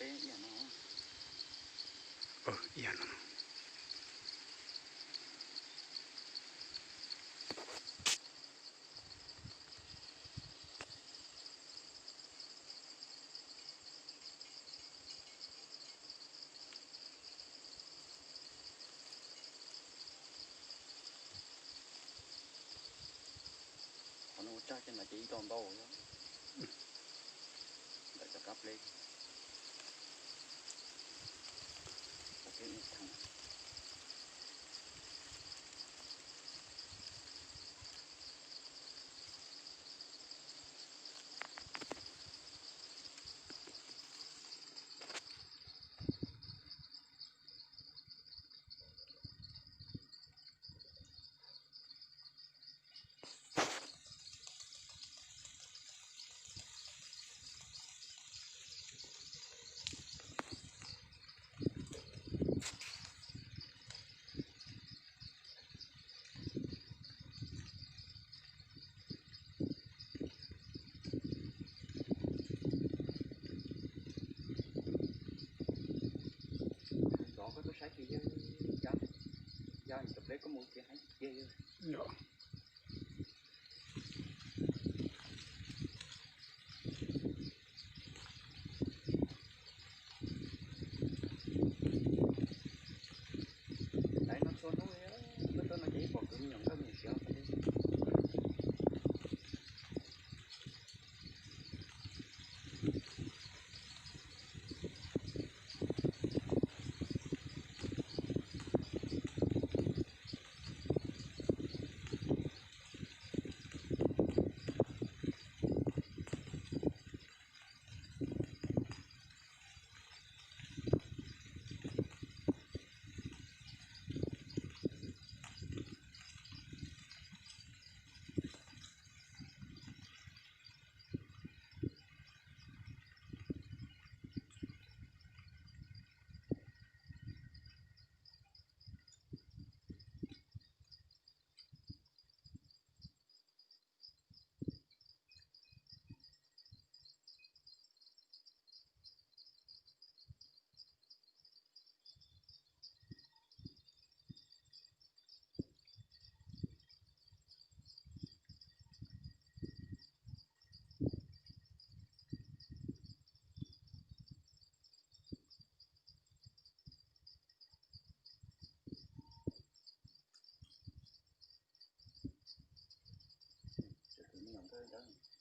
Ib yam no. Ib yam no. Qhov no ua tsaj ces no ces ib tog ntau yog ntawm cov kab pleb. Zov koj tuaj saib ces yog ya, ya cov pleb koj mus ces heev tiag. Laiv no txhua hnub, tuaj tuaj no ces ib pom kwv me nyuam nkauj me nyuam txiv. Cov kwv me nyuam nkauj ntawd.